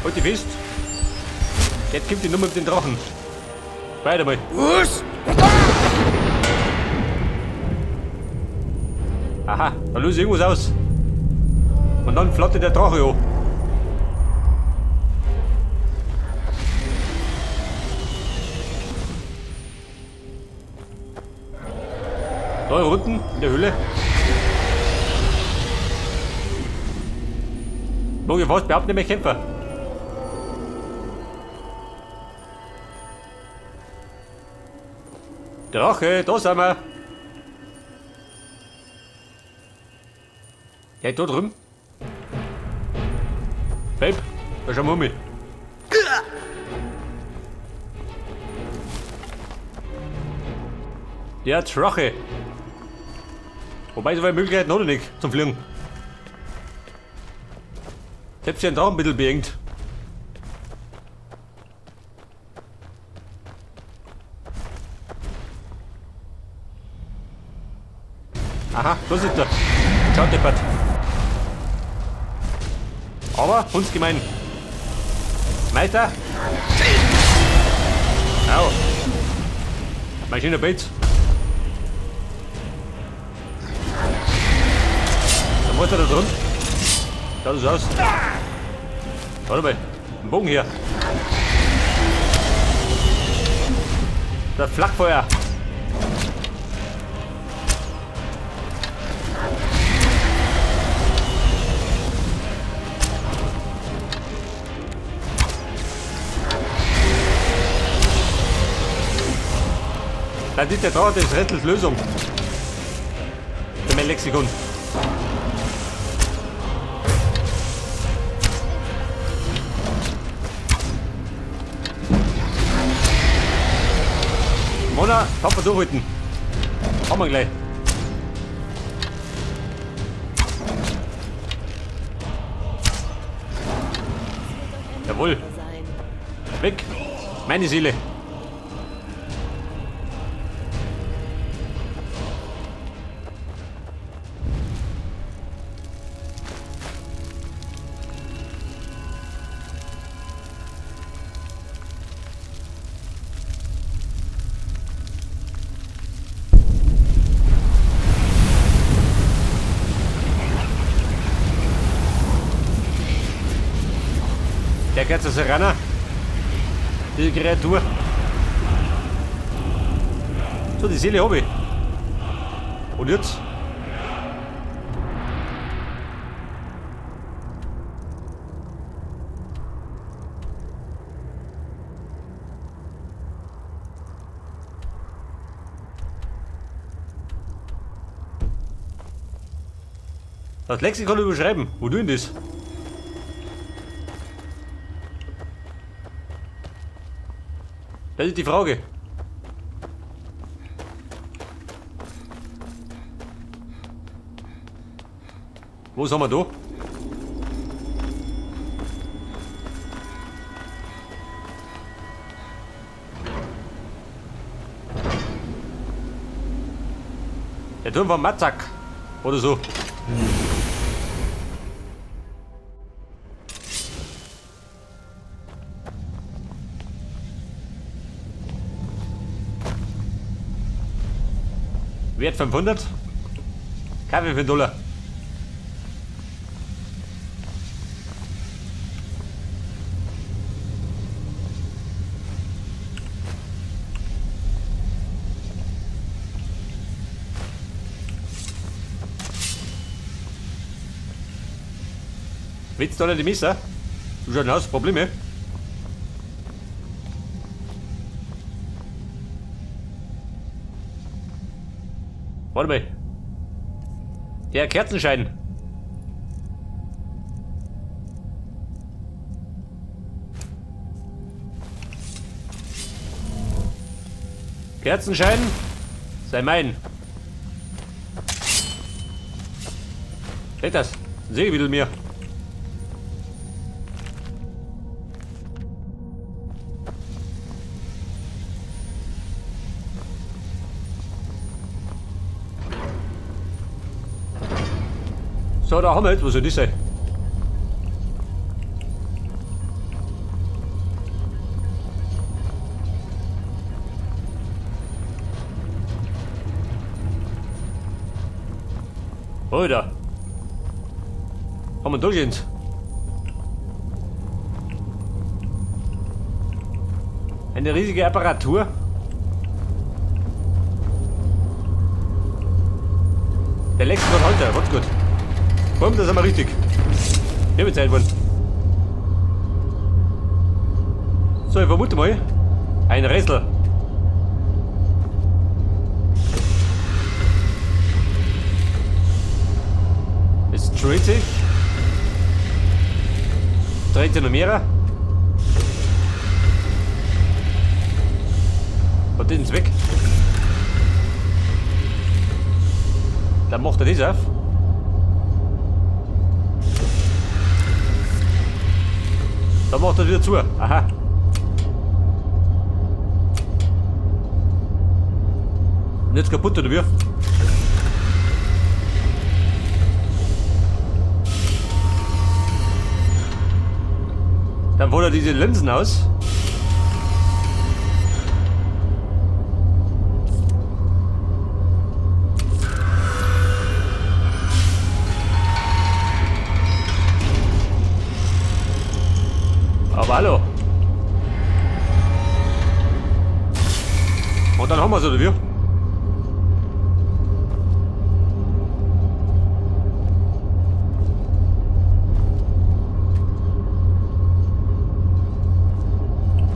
Halt dich fest. Jetzt kommt die Nummer mit den Drachen. Weiter mal. Aha, da löse ich irgendwas aus. Und dann flattert der Drache an. Da unten in der Höhle. Mag ich fast behaupten, nicht mehr Kämpfer. Drache, da sind wir. Der da drüben. Babe, da schauen wir um mich. Der Drache. Wobei, so viele Möglichkeiten hat er nicht zum Fliegen. Selbst den Drachen ein bisschen beengt. Aha, da ist er. Schaut, deppert. Aber, hundsgemein. Meister. Au. Mein schöner Pilz. Da muss er da drin. Schaut das aus. Warte mal. Ein Bogen hier. Das Flakfeuer. Das ist der Drache des Rätsels Lösung. Für mein Lexikon. Mona, tapfer durchhalten. Haben wir gleich. Jawohl. Weg. Meine Seele. Der geht zur Serana. Diese Kreatur. So, die Seele hab ich. Und jetzt? Das Lexikon überschreiben. Wo tun das? Das ist die Frage. Wo sind wir da? Der Turm von Matzak. Oder so. Wert 500. Kaffee für $1. Willst du die Misse? Du schon hast Probleme. Warte mal. Der Kerzenschein. Kerzenschein sei mein. Seht das? Seewidel mir. So, da haben wir jetzt, was soll das sein? Alter. Haben wir durchgehend. Eine riesige Apparatur. Der Lexikon Alter, what's gut. Komm, das haben wir richtig. Hier wird Zeit worden. So, ich vermute mal. Ein Rätsel. Es dreht sich. Dreht sich noch mehr. Hat den Zweck. Dann macht er das auf. Dann macht er wieder zu. Aha. Und jetzt kaputt, oder wie? Dann holt er diese Linsen aus. Aber hallo. Und dann haben wir's, oder wie?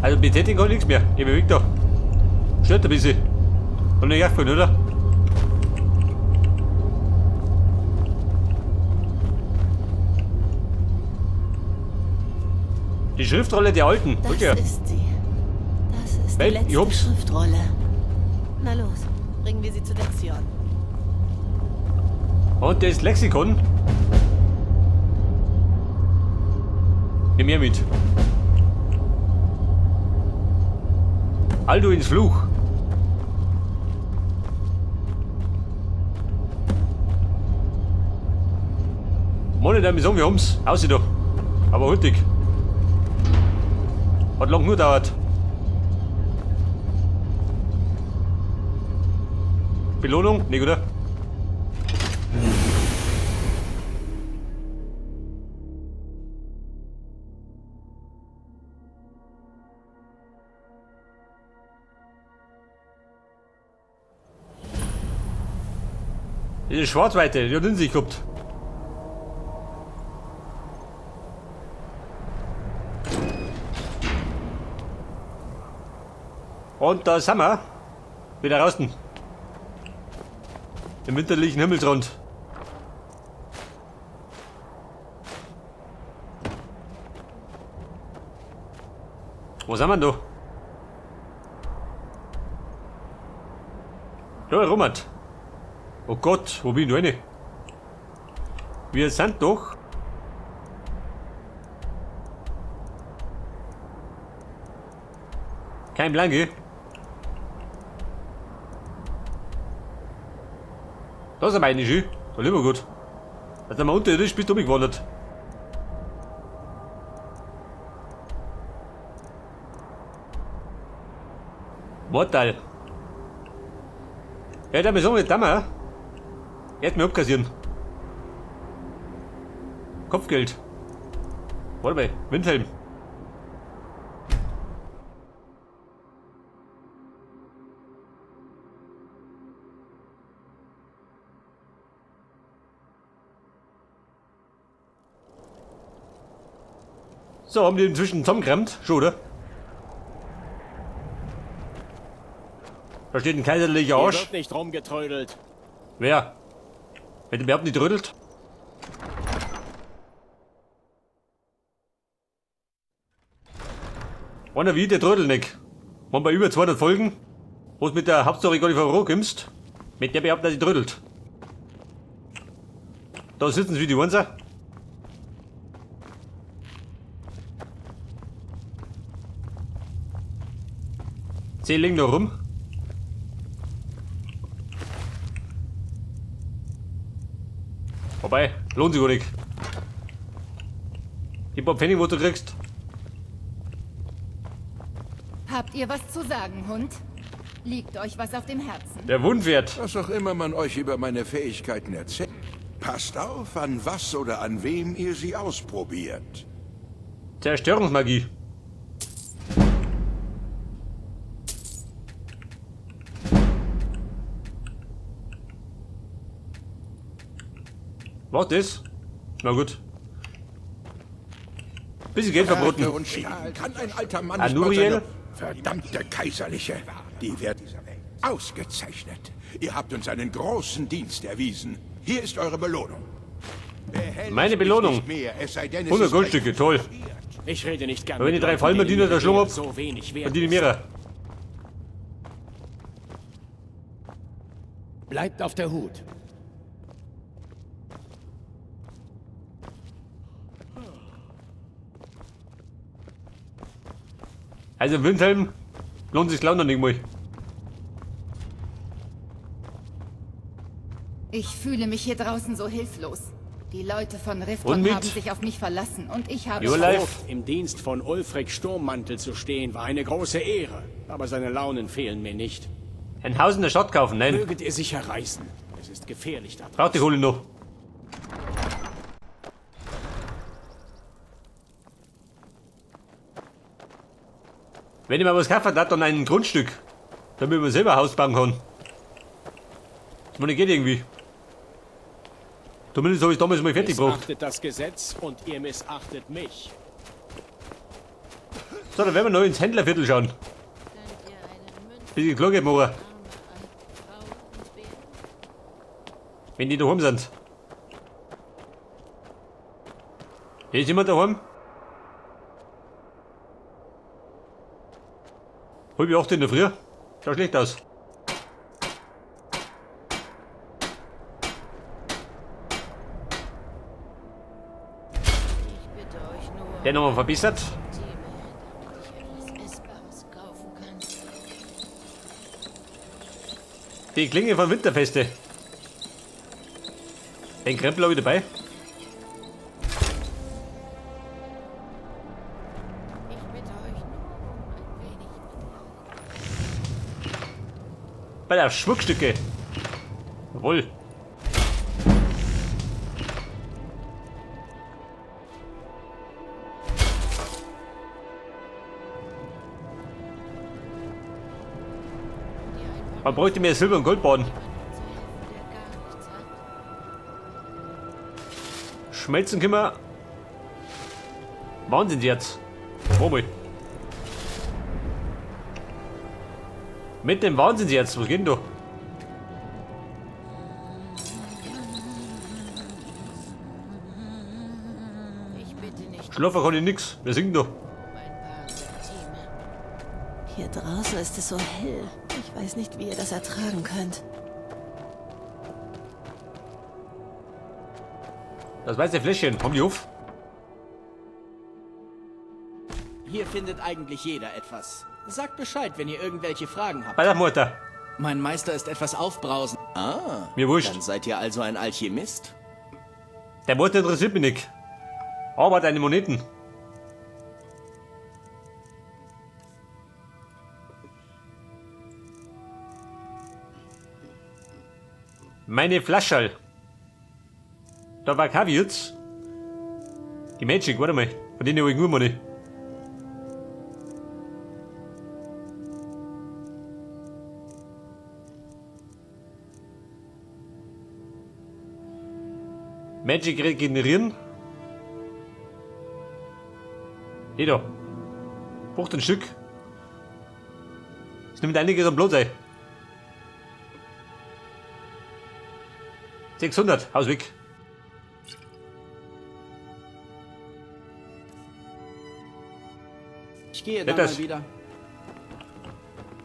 Also betätigen kann ich nichts mehr. Ich bewege da. Stört ein bisschen. Und nicht aufgefallen, oder? Die Schriftrolle der Alten. Das Okay. ist sie. Das ist die Hey, letzte Jobs. Schriftrolle. Na los, bringen wir sie zu Dexion. Und das Lexikon. Nimm mehr mit. Alduins Fluch. Mann, der sagen, wir haben's. Aussieht doch. Aber hurtig. Hat lang nur gedauert. Belohnung? Nicht, oder? Diese Schwarzweite, die hat in sich gehabt. Und da sind wir wieder draußen. Im winterlichen Himmelsrand. Wo sind wir denn da? Da, Robert. Oh Gott, wo bin ich da rein? Wir sind doch. Kein Plan, gell? Da sind wir eigentlich schon. Da lieber gut. Da sind wir unterirdisch bis umgewandert. Mortal. Ja, da müssen wir nicht da, Jetzt mir abkassieren. Kopfgeld. Warte mal, Windhelm. So, haben die inzwischen zusammengerammt? Schon, oder? Da steht ein kaiserlicher Hier Arsch. wird nicht rumgetrödelt. Wer? Wer überhaupt nicht rüttelt? Einer wie der trödelt nicht. Waren bei über 200 Folgen, wo es mit der Hauptstory gar nicht vorankommst, mit der behaupten, dass sie trödelt. Da sitzen sie wie die Wanzer. 10 liegen da rum. Wobei, lohnt sich gar nicht. Die paar Pfennig, wo du kriegst. Habt ihr was zu sagen, Hund? Liegt euch was auf dem Herzen? Der Wundwert. Was auch immer man euch über meine Fähigkeiten erzählt. Passt auf, an was oder an wem ihr sie ausprobiert. Zerstörungsmagie. Was das? Na gut. Bisschen Geld verboten. Härte und Stahl kann ein alter Mann nicht mal Anuriel? seine Verdammte Kaiserliche. Die wird ausgezeichnet. Ihr habt uns einen großen Dienst erwiesen. Hier ist eure Belohnung. Behelligt Meine mich Belohnung. nicht mehr, es sei denn, es 100 ist Goldstücke, toll. Ich rede nicht gern Aber wenn mit die drei Leuten, Vollverdiener denen da ihre schlug Ehre so wenig wert Verdiene ist. mehrer. Bleibt auf der Hut. Also Windhelm lohnt sich noch nicht mal. Ich fühle mich hier draußen so hilflos. Die Leute von Rifton Und mit? haben sich auf mich verlassen und ich habe... Your life. Im Dienst von Ulfric Sturmmantel zu stehen, war eine große Ehre. Aber seine Launen fehlen mir nicht. Ein Haus in der Stadt kaufen, nein. Möget ihr sich herreißen. Es ist gefährlich da Braucht die draußen. Kohle noch. Wenn ich mal was kaufen darf, dann ein Grundstück. Damit man selber ein Haus bauen kann. Das meine, geht irgendwie. Zumindest habe ich damals mal fertig gebracht. Missachtet das Gesetz und ihr missachtet mich. So, dann werden wir noch ins Händlerviertel schauen. Könnt ihr einen Münzen Bisschen Glocke machen, arme alte Frau entbehren? wenn die daheim sind. Hier ist jemand daheim? 7:30 in der Früh. Schaut schlecht aus. Ich bitte euch nur, Der nochmal verbessert. Team, damit ich etwas Essbares kaufen kann. Die Klinge von Winterfeste. Den Krempel habe ich dabei. Ich bitte euch nur um ein wenig Mitleid. Bei der Schmuckstücke. Jawohl. Dir ein paar Man bräuchte mehr Silber- und Goldbahn. jemandem zu helfen, der gar nichts hat. Schmelzen können wir. Wahnsinn jetzt. Wo mal. Mit dem Wahnsinn jetzt. Was geht denn da? Ich bitte nicht Schlafen kann ich nix. Wer singt da? um ein paar Centime. Hier draußen ist es so hell. Ich weiß nicht, wie ihr das ertragen könnt. Das weiße Fläschchen. Haben die auf? Hier findet eigentlich jeder etwas. Sagt Bescheid, wenn ihr irgendwelche Fragen habt. Bei der Mutter. Mein Meister ist etwas aufbrausend. Ah, Mir wurscht. dann seid ihr also ein Alchemist? Der Mutter interessiert mich nicht. Aber deine Moneten. Meine Flascherl. Da war kein Witz. Die Magic, warte mal. Von denen habe ich nur meine. Magic regenerieren. Hier da. Braucht ein Stück. Es nimmt einiges am Blut ein. 600, Haus weg. Ich gehe dann das. mal wieder.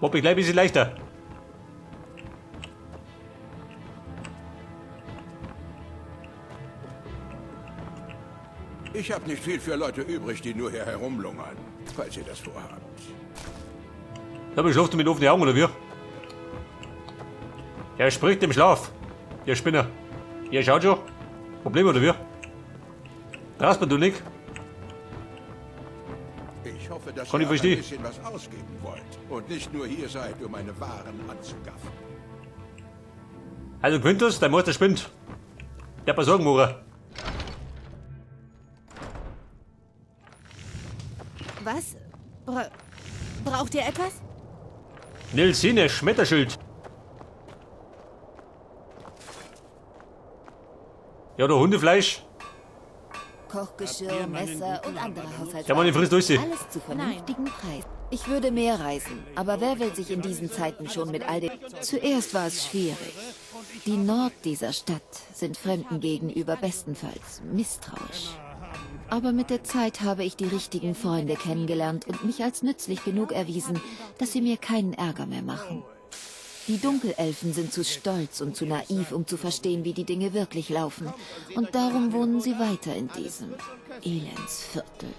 Mach mich gleich ein bisschen leichter. Ich habe nicht viel für Leute übrig, die nur hier herumlungern, falls ihr das vorhabt. Da schlaft du mit offenen Augen, oder wie? Er spricht im Schlaf. Der Spinner. Ihr schaut schon. Problem, oder wie? Traust mir du nicht? Ich hoffe, dass Kann ihr ich verstehen. auch ein bisschen was ausgeben wollt und nicht nur hier seid, um meine Waren anzugaffen. Also Quintus, dein Meister spinnt. Der paar Sorgen machen. Was? Braucht ihr etwas? Nilsine, Schmetterschild. Ja, der Hundefleisch. Kochgeschirr, Messer und andere Haushaltswagen. Ja, Mann, frisst durch sie. Alles zu vernünftigen Preisen. Ich würde mehr reisen, aber wer will sich in diesen Zeiten schon mit all dem... Zuerst war es schwierig. Die Nord dieser Stadt sind Fremden gegenüber bestenfalls misstrauisch. Aber mit der Zeit habe ich die richtigen Freunde kennengelernt und mich als nützlich genug erwiesen, dass sie mir keinen Ärger mehr machen. Die Dunkelelfen sind zu stolz und zu naiv, um zu verstehen, wie die Dinge wirklich laufen. Und darum wohnen sie weiter in diesem Elendsviertel.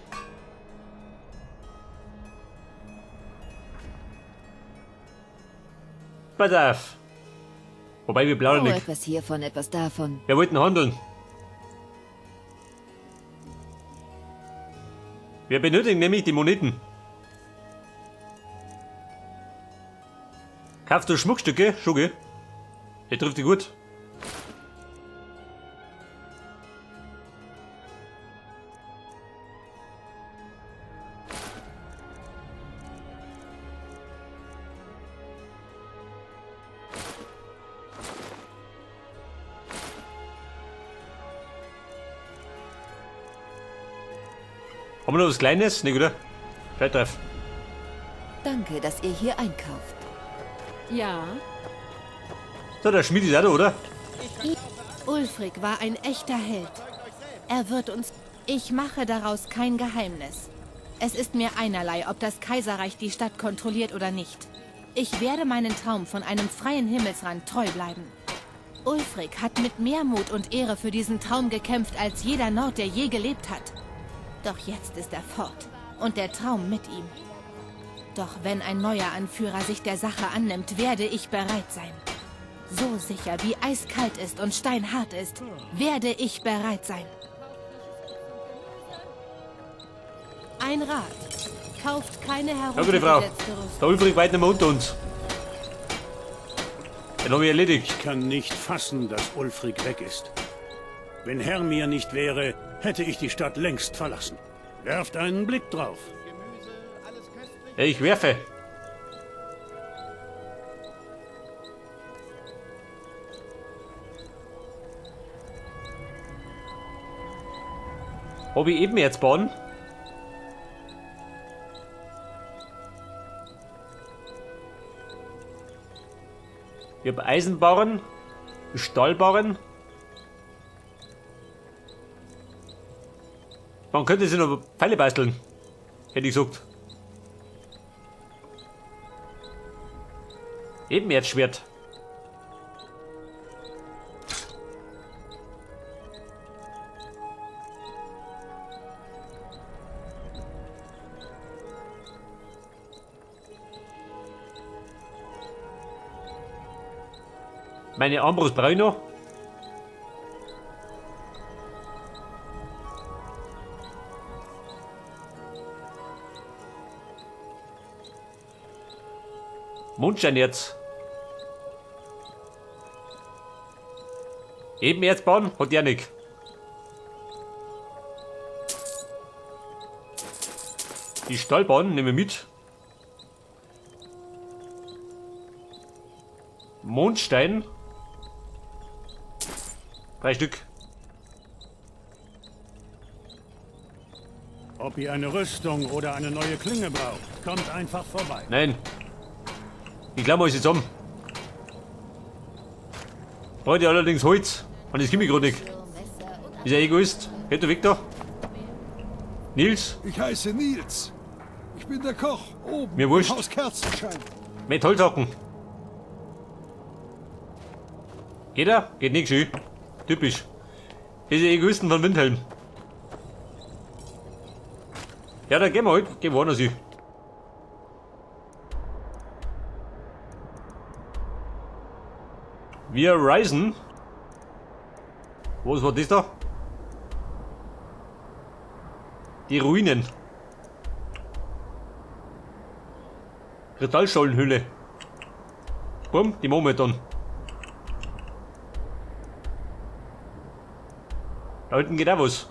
Pass auf. Wobei wir plaudern Oh, nicht. etwas hiervon, etwas davon. Wir wollten handeln. Wir benötigen nämlich die Moneten. Kaufst du Schmuckstücke? Schugge. Der trifft dich gut. Haben wir noch was Kleines? Nicht, oder? Scheiß drauf. Danke, dass ihr hier einkauft. Ja. So, der Schmied ist auch da, oder? Ulfric war ein echter Held. Er wird uns... Ich mache daraus kein Geheimnis. Es ist mir einerlei, ob das Kaiserreich die Stadt kontrolliert oder nicht. Ich werde meinen Traum von einem freien Himmelsrand treu bleiben. Ulfric hat mit mehr Mut und Ehre für diesen Traum gekämpft, als jeder Nord, der je gelebt hat. Doch jetzt ist er fort und der Traum mit ihm. Doch wenn ein neuer Anführer sich der Sache annimmt, werde ich bereit sein. So sicher wie eiskalt ist und steinhart ist, werde ich bereit sein. Ein Rat. Kauft keine Ja, gute Frau. heruntergesetzte Rüstung. Der Ulfric weit nicht mehr unter uns. Den habe ich erledigt. Ich kann nicht fassen, dass Ulfric weg ist. Wenn Hermir nicht wäre, hätte ich die Stadt längst verlassen. Werft einen Blick drauf. Ich werfe. Hab ich eben jetzt bauen? Ich hab Eisenbarren, Stahlbarren. Man könnte sich noch Pfeile basteln, hätte ich gesagt. Ebenerzschwert. Meine Armbrust brauche ich noch. Mondstein jetzt. Ebenerzbahn hat der nicht. Die Stahlbahn nehmen wir mit. Mondstein. 3 Stück. Ob ihr eine Rüstung oder eine neue Klinge braucht, kommt einfach vorbei. Nein. Ich klammer euch zusammen. Brauche ich allerdings Holz. Und das komme ich gerade nicht. Ist ja Egoist. Geht du weg da? Nils? Ich heiße Nils. Ich bin der Koch oben Mir wurscht. im Haus Kerzenschein. Mit Holzhacken. Geht er? Geht nicht schön. Typisch. Diese Egoisten von Windhelm. Ja, dann gehen wir halt. Gehen wir woanders hin. Wir reisen. Was war das da? Die Ruinen. Kristallschollenhöhle. Bumm, die machen wir dann. Da unten geht auch was.